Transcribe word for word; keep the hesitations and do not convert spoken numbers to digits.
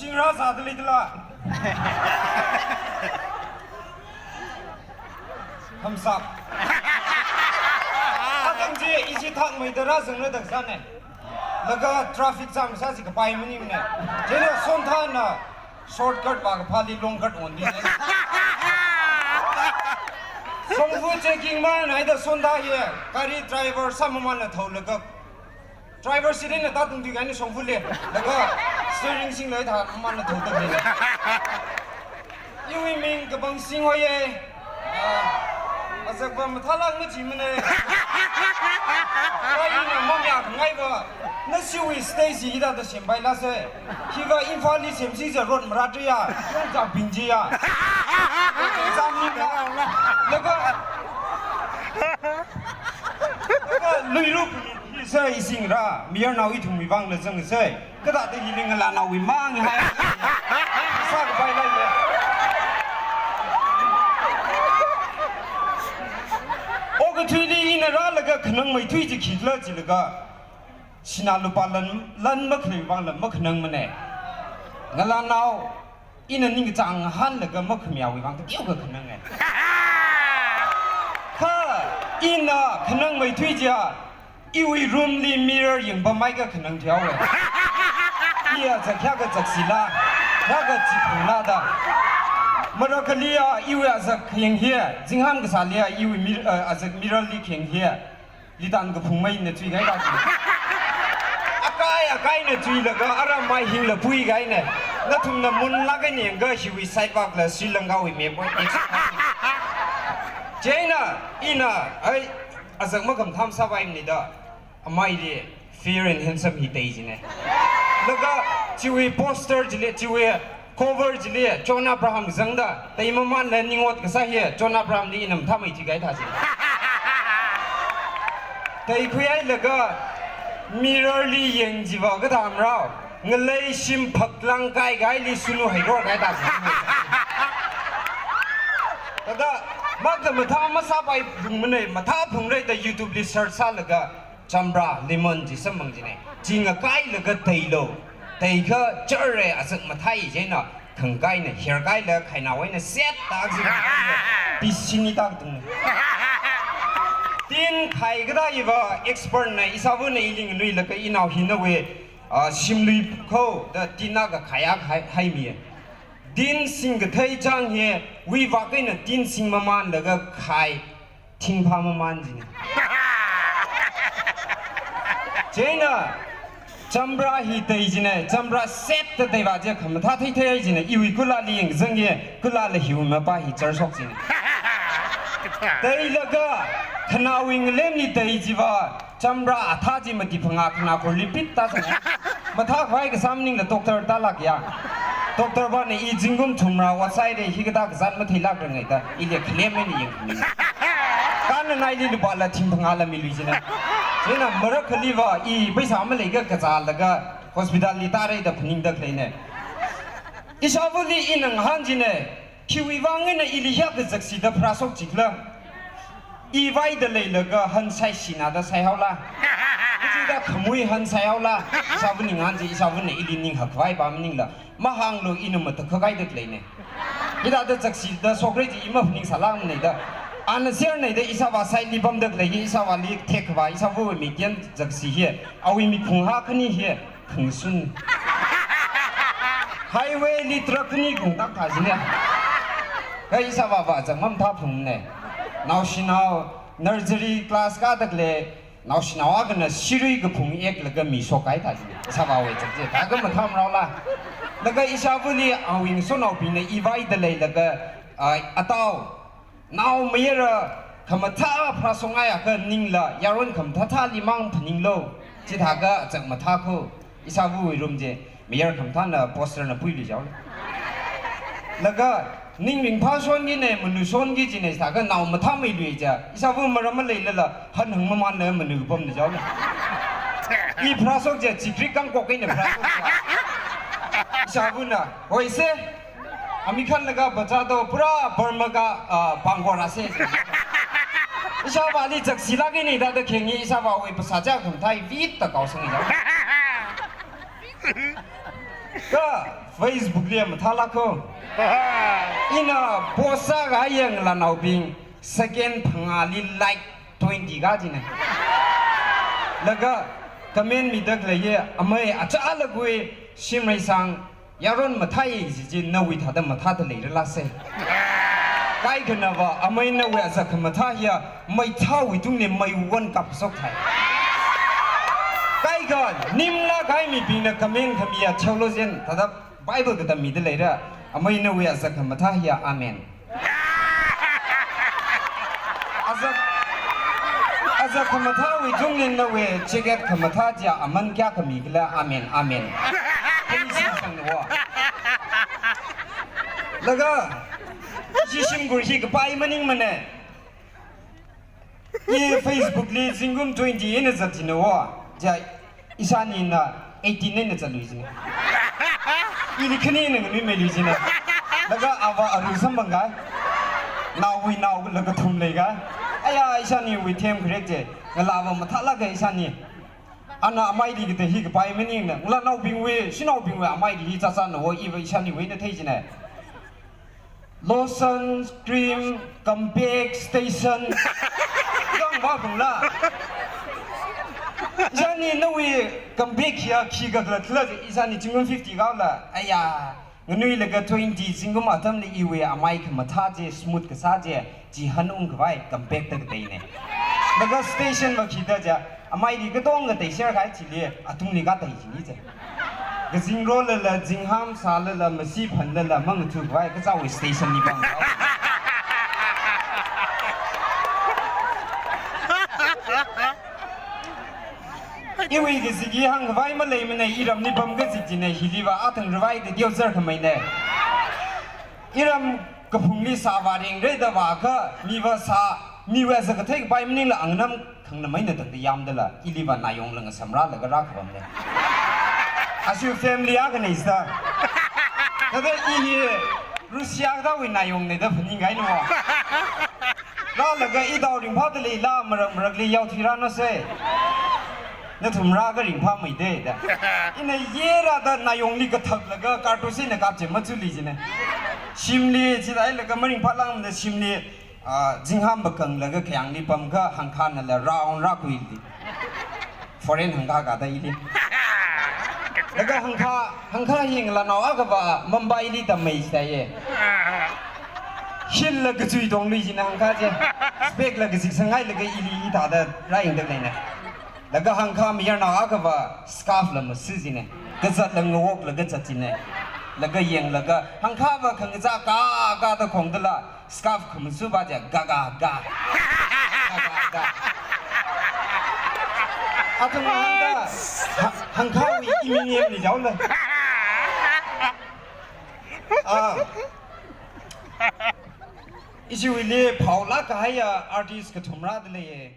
Shingra zāda leidala. Thumbs up. Atang chi ishi thakmeida rāzangra da kasāne. Laga traffic jam sāsi kapai maningmane. Chieina sonthana shortcut vākaphāli long cut onli. Shongfa checking maranhaida sontha hi gari driver sāmamānna thaolaga driver seat eina tātungthui kahaina shongfali. Laga steering singlaga thāmamānna thaoda leine. Iwui ming Kabangsing hoiye. Ah, azakva mathālāk machimane. Kha ina mamayākhangaiva, nashiwui stage hithāda sempailāse. Hiva Imphalli semsi jiakha road marātriya, yongzā bingjiya. Exam ni ka. Laga, laga luiruk ni se isingra, mayarnao ithumwui vangla zangse. Kathāda hili ngalānaowui mang hai. Sākapai leile. Okathuili ina rālaga khanangmeithui chi khikhala jilaga, sinā lupā lan, lan makhalei vangla makhanangmane. Ngalānao ina ningkachāng ngahānlaga makhamayāwui vang teokha khanange. Kha ina khanangmeithui chiya, iwui room li mirror yangpamhaiakha khanangthuihaowe. Iya zak hiyākha zaksila, hiyākha chiphunglada. Marakhaliya iwui azak khayang hi, zingham kasāliya iwui mir-, eh, azak mirror li khayang hi. Litan kaphung maina chuikahai da. Akai, akaina chuilaga aram mai hingla puikahaine. Nathumna munlāk eina yangakha hiwui side vak la Sri Lanka wui map wui. Chieina, ina, ai, azak makhamathā masāpaimane da. Amaili Fair and Handsome hi tei jine. Laga chiwui poster chili, chiwui cover chili John Abraham zangda, teimamānla ning ot kasā hi John Abraham li ina mathāmeithuikahai thāsi. Teikhuihailaga mirror li yangchiva kathāmarao, ngalei shim phaklang kaikahaili sunu hairorkahai thāsi. Thāda, makhamathā masāpailungmane, mathāphungra da YouTube li search sālaga, Champra lemon chi samphang jine. Chi ngakailaga teilo. Teikha chare azak mathāi chieina khangkaina, hair kaila khainao eina set tak jine. Pisini tak tung. Tin khai kathā hiva expert na ishāvana ili nganuilaga inao hinawui, ah, shimlui kho da tin akha khaiakha hai, haimi. Tin singkathei chang hi, wui vak eina tin singmamānlaga khai thingphā mamān jine. Chieina, champra hi tei jine, champra set da teiva chi khamathā theithei jine, iwui kulali yangzang hi, kulala hiwui mapa hi charshok jine. Teilaga, khanāwui ngalemli tei chiva, champra athā chi mati phangā khanā khorli pit tāsang. Mathākhavai kasā maningla doctor tālākya. Doctor vāna i zingkum thumra ot sāhaire, hikathā kazat matheilākrange da, ili khalem eina yangmi. Kanna naili lupāla thingphangāla milui jine. Chieina marakhaliva i paisa maleikha kazālaga hospital li tāre da phaningda khaleine. Ishāvali ina ngahān jine. Khiwui vang eina ili hiyākha zaksida pharāshok jikhala. I vaida leilaga han sai shinada saihaola. Kachida khamui han saihaola. Ishāvana ngahān chi, ishāvana ili ning hakkhavai pa maningla. Mahānglu, ina matakhak haida khaleine. Hithāda zaksida shokra chi i maphaningsālākmane da. Ana sernei da ishāvā side li pamda khalei hi, ishāvāli thekkhavā, ishāvāwui mikyan zaksi hi. Awui miphung ha khani hi. Khangsun. Highway li truck ni kungtak thā jine. Kha ishāvāva azak mamathāphungmane. Naoshinao nursery class kāda khalei, naoshinao akhana sirui kaphung eklaga mi shokkahai thā jine. Ishāvāwui azak chi. Thākha mathāmaraola. Laga ishāvali awui ngasotnaobingna i vaida leilaga, ah, atao. Nao mayara khamathā pharāshokngaiakha ningla yaron khamathāthāli mang phaninglu. Chithākha azak mathā kho. Ishāvawui room chi mayar khamathāna poster na puilu jao. Laga ning ringphā shonki ne, manu shonki jine, chithākha nao mathāmeilui ja. Ishāva maram maleilala han hangmamānna manu pamna jao. I pharāshok ja, chikri kangkok eina pharāshok ja. Ishāvana, hoise. Ami khanlaga bacha to pura Burma ka, ah, pangkora se. Ishāvāli zaksilākine da da khengi ishāvāwui phasā chak khamathā vit da kaosang ya. Kha Facebook li mathālāka. Ina post sākahai ngalānaobing second phangāli like twenty kajina. Laga comment mida khalei hi amei achālakha wui shimreisang yaron mathāi kaji chi nawui thāda mathāda leirala se. Kaikhanava amei nawui azak khamathā hiya meithāwui tungli meiwun kapshok thai. Kaikha nimlākahai mibingna comment khamiya theologian thāda Bible katammida leira, amei nawui azak khamathā hiya amen. Azak, azak khamathāwui tungli nawui jacket khamathā chiya aman kayākha mikhala, amen, amen. Kani sisang wo. Laga, ishi shimkhur hi kapai maningmana. I Facebook li zingkum twenty eina zat jina wo, chiya ishānina eighteen eina zatlui jina. Ili khanina nganuimeilui jina. Laga ava aru samphangkahai. Naowui naola kathum leikahai. Aya, ishāniwui them kharek chi. Ngalāva mathālāka ishāni. Ana ameili katei hi kapai maningna. Ngalānaobingwui, shanaobingwui ameili hi chāchāna wo, iva ishāniwui eina thei jina. Lotion, cream, compact, station. Kang ba bungla. Ishāni nawui compact hiya khi kakhalatla, ishāni zingkum fifty kaola. Aya, nganuilaga twenty zingkum atamli iwui amei khamathā chi, smooth kasā chi, chihān ungkhavai compact da kateina. Laga station va khi da chiya, ameili katonga teisher kahai chili, atungli katei jini chi. Kazing rolala, zingham sālala, masi phanlala, mangathu khavai, kachāwui station li pam. Iwui kazik hi hāngkhavai maleimana, iramli pam kazik china, hiliva athang ravai da teochar khameina. Iram kaphungli sāva ringra da vākha, miva sā, miva sā kathei kapai maningla angnam khangnam eina tangda yamdala, iliva nayongla ngasamrālaga rākapamna. Ashi family akhana sāda. Thāda i hi Russia kathāwui nayongna da phaningkahaina mo. Rālaga i dao ringphāda leila, marak marakli yaothui rāna se. Nathum rākha ringphāmeida da. Ina yera da nayongli kathaplaga kartu sina kapche machuli jina. Shimli, chithālaga maringphālāngmada shimli, ah, zingham makanglaga khayāngli pamkha hangkhanala round rākuili. Foreign hangkha kathā ili. Laga hangkha, hangkha hi ngalānao akhava Mumbai li tammei chithāye. Heel la kachui tonglui jina hangkha chi. Spec la kazik sanghailaga ili hithāda rāyangda leina. Laga hangkha mayarnao akhava scarf la masi jina. Kazatla ngawoklaga zat jina. Laga yanglaga hangkhava khangachā ka, ka da khongdala scarf khamasuva chiya ga, ga, ga. Ga, ga, ga. Athang hāngda, ha-, hangkhawui imingemli jaola. Ah. Ishiwuili phaolāk kahaiya artist kathum rāda leiye.